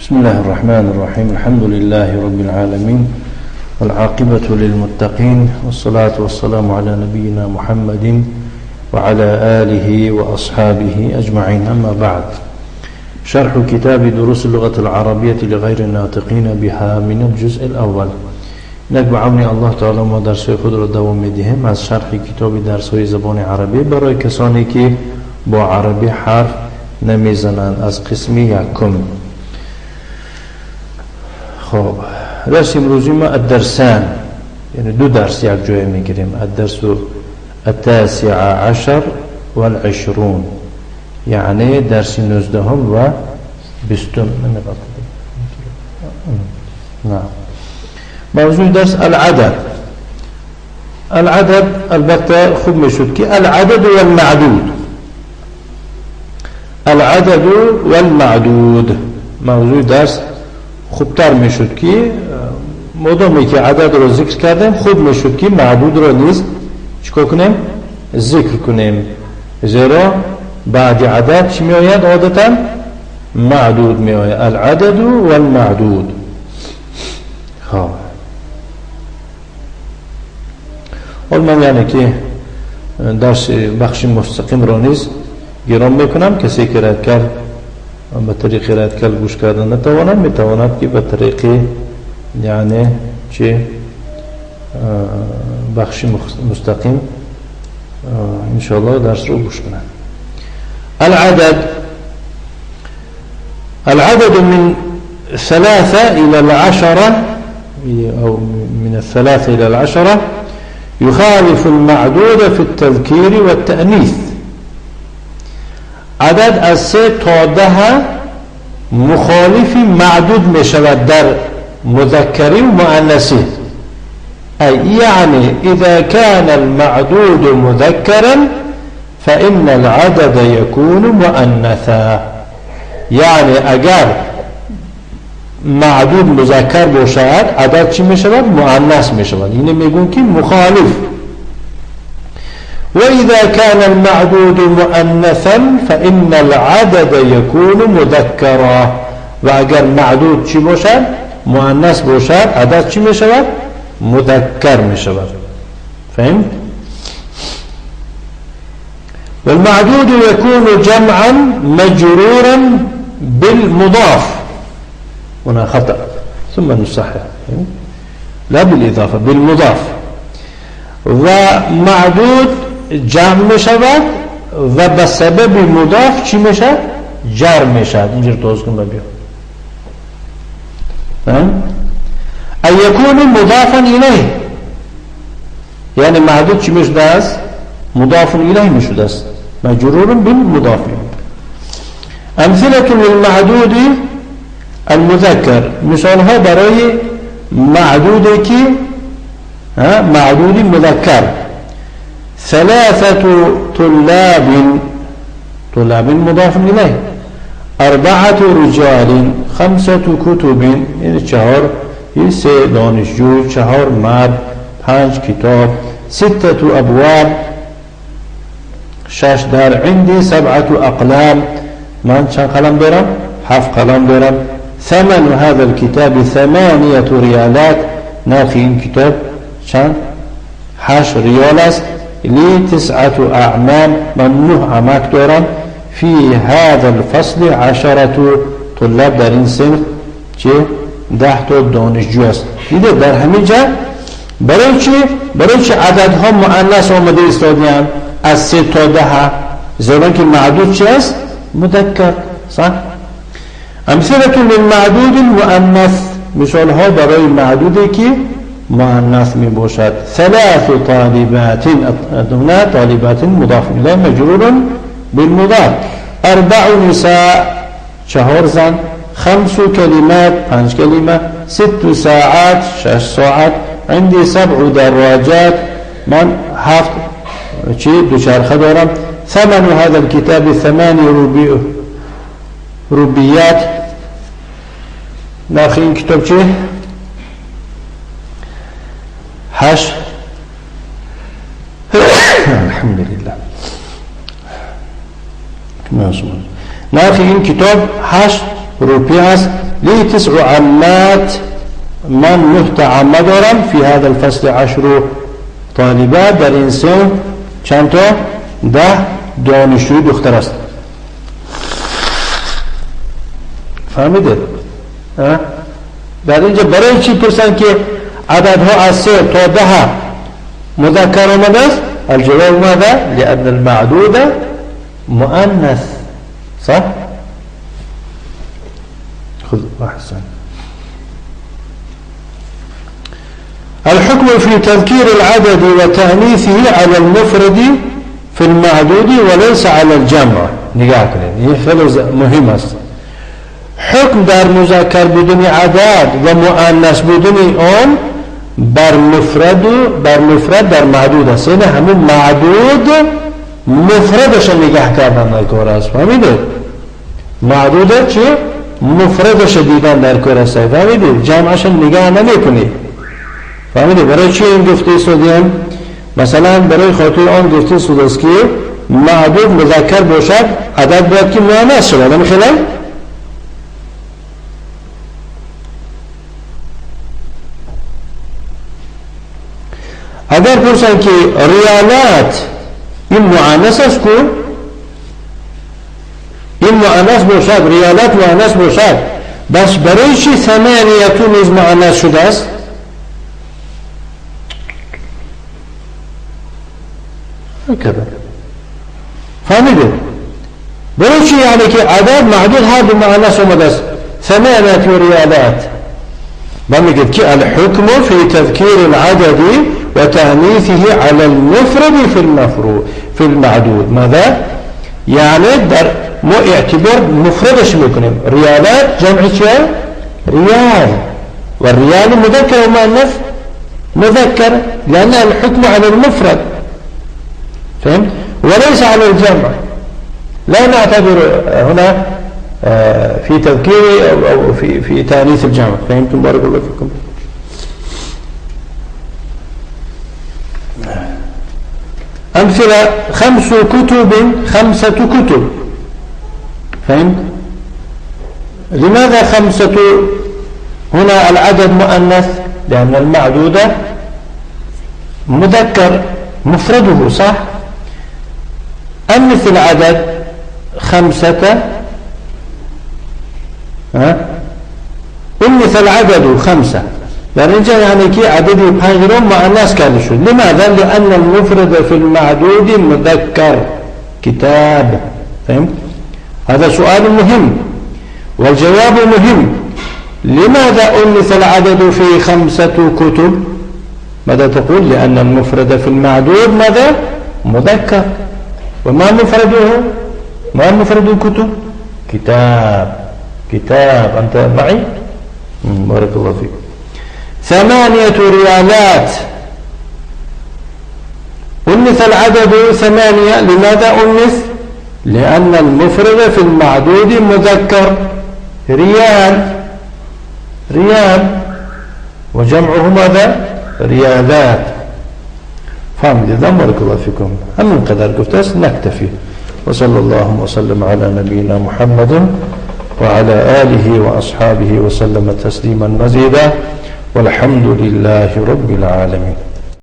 بسم الله الرحمن الرحيم. الحمد لله رب العالمين، والعاقبة للمتقين، والصلاة والسلام على نبينا محمد وعلى آله وأصحابه أجمعين. أما بعد، شرح كتاب دروس اللغة العربية لغير الناطقين بها من الجزء الأول. اینک به عون الله تعالی ما درس خود را دوام میدهیم از شرح کتاب درس های زبان عربی برای کسانی که با عربی حرف نمیزنند، از قسم یکم. خب، درس امروزی ما الدرسان، یعنی دو درس یک جای میگیریم: الدرس التاسع عشر والعشرون، یعنی درس 19 و 20. نعم. موضوع درس العدد. العدد، البته خوب میشد که العدد والمعدود، العدد والمعدود موضوع درس خوبتر میشد که مادامی که عدد رو ذکر کردیم، خوب میشد که معدود رو نیز چیکار کنیم؟ ذکر کنیم، زیرا بعد عدد چی میآید؟ عادتا معدود میآید. العدد والمعدود. خب، حال من یعنی که درس بخش مستقیم را نیز گرام میکنم. کسی که رد کرد، به طریق رد گوش کردن نتواند، میتواند که به طریق یعنی چه بخش مستقیم انشاءالله درس رو گوش کنند. العدد. العدد من 3 إلى 10 أو من 3 إلى 10 يخالف المعدود في التذكير والتأنيث. عدد از 3 تا 10 مخالف معدود می شود در مذکری و مؤنثی. أي يعني إذا كان المعدود مذكرا فإن العدد يكون مؤنثا. یعنی اگر معدود مذکر باشد، عدد چی می شود؟ مؤنث می شود. اینه میگون که مخالف. وإذا كان المعدود مؤنثا فإن العدد يكون مذكرا. و اگر معدود چی باشد؟ مؤنث باشد، عدد چی می شود؟ مذکر می شود. فهمت؟ والمعدود يكون جمعا مجرورا بالمضاف. هنا خطأ ثم نصحح، لا بالإضافة، بالمضاف. و معدود جمع می شود و به سبب مضاف چی میشه؟ جر میشه. اینجا توضیح کن بیا. أي يكون مضافا إليه، یعنی معدود چی میشده است؟ مضاف إليه میشده است، مجرور بالمضاف. أمثلة للمعدود المذكر. مثال ها برای معدودی که معدود مذکر: ثلاثة طلاب، طلاب مضاف إليه، أربعة رجال، خمسة كتب. یعنی چهار، سه دانشجو، چهار مرد، پنج کتاب. ستة أبواب، شش در. عندي سبعة أقلام، من چند قلم دارم؟ هفت قلم دارم. ثمن هذا الكتاب 8 ريالات. نرخ این کتاب چند؟ 8 ریال است. لي تسعة أعمام، من نه عمک دارم. في هذا الفصل 10 طلاب. در این صنف چه؟ 10 تا دانشجو است. دیده در همین جا برای چی؟ برای چی عددها مؤنث آمده ایستادیان از 3 تا 10؟ زیرا که معدود چی است؟ مذکر، صح؟ امثلة للمعدود المؤنث. مثال ها برای معدودی که مؤنث می باشد: ثلاث طالبات، هنا طالبات مضاف إليه مجرور بالمضاف، أربع نساء، چهار زن، خمس كلمات، پنج کلمه، ست ساعات، شش ساعت، عندي سبع دراجات، من هفت چی؟ دوچرخه دارم. ثمن هذا الكتاب ثماني روبيات. نرخ این کتاب چی؟ هشت، الحمد لله، نرخ این کتاب 8 روپیه است. لي 9 عمات، من 9 تا عمه دارم. في هذا الفصل 10 طالبات، در این سن چند تا؟ 10 دانشجوی دختر است. فهمیده؟ در اینجا برای چی پرسن که عددها از 3 تا 10 مذکر آمده است؟ الجواب ماذا؟ لأن المعدود مؤنث، صح؟ خذ أحسن. الحكم في تذكير العدد وتأنيثه على المفرد في المعدود وليس على الجمع. نگاه کنید، این خیلی مهم است. حکم در مذکر بودن عدد و مؤنث بودن آن بر مفرد در معدود است. یعنی همون معدود مفردش نگاه کردن در کار است. فهمیدید؟ معدود چی؟ مفردش دیدن در کار است. فهمیدید؟ جمعش نگاه نمیکنی. فهمیدید؟ برای چی این گفته سودیم؟ مثلا برای خاطر آن گفته سود است که معدود مذکر باشد، عدد باید که مؤنث شود. همین خیلی؟ اگر پرسن که ریالات این مؤنث است کو؟ این مؤنث باشد، ریالات مؤنث باشد، بس برای چی ثمانیتون نیز مؤنث شده است؟ هكذا. فهمیدید؟ برای چی یعنی که عدد معدود هر دو مؤنث آمده است، ثمانیت و ریالات. ما میگید که الحكم في تذكير العدد وتأنيثه على المفرد في المعدود. ماذا؟ يعني در ما اعتبار مفردش میکنیم. ریالات جمع چیه؟ ريال، والريال مذكر ومؤنث؟ مذكر، لأن الحكم على المفرد، فهمت؟ وليس على الجمع. لا نعتبر هنا في تذكير أو في تأنيث الجمع. فهمتم؟ بارك الله فيكم. أمثلة: 5 كتب، 5 كتب. فهمت؟ لماذا 5؟ هنا العدد مؤنث لأن المعدود مذكر مفرده، صح؟ أنث العدد 5، أنث العدد 5. در اینجا یعنی که عدد 5 رو مؤنث کرده شد. لماذا؟ لأن المفرد في المعدود مذكر، كتاب. فهمت؟ هذا سؤال مهم والجواب مهم. لماذا أنث العدد في 5 كتب؟ ماذا تقول؟ لأن المفرد في المعدود ماذا؟ مذكر. وما مفرده؟ ما مفرد الكتب؟ كتاب. كتاب. أنت معي؟ بارك الله فيك. 8 ريالات، أنث العدد 8. لماذا أنث؟ لأن المفرد في المعدود مذكر، ريال، ريال، وجمعه ماذا؟ ريالات. فهمت؟ إذا بارك الله فيكم. هم قدر گفته نكتفي، وصلى الله وسلم على نبينا محمد وعلى آله وأصحابه وسلم تسليما مزيدا، والحمد لله رب العالمين.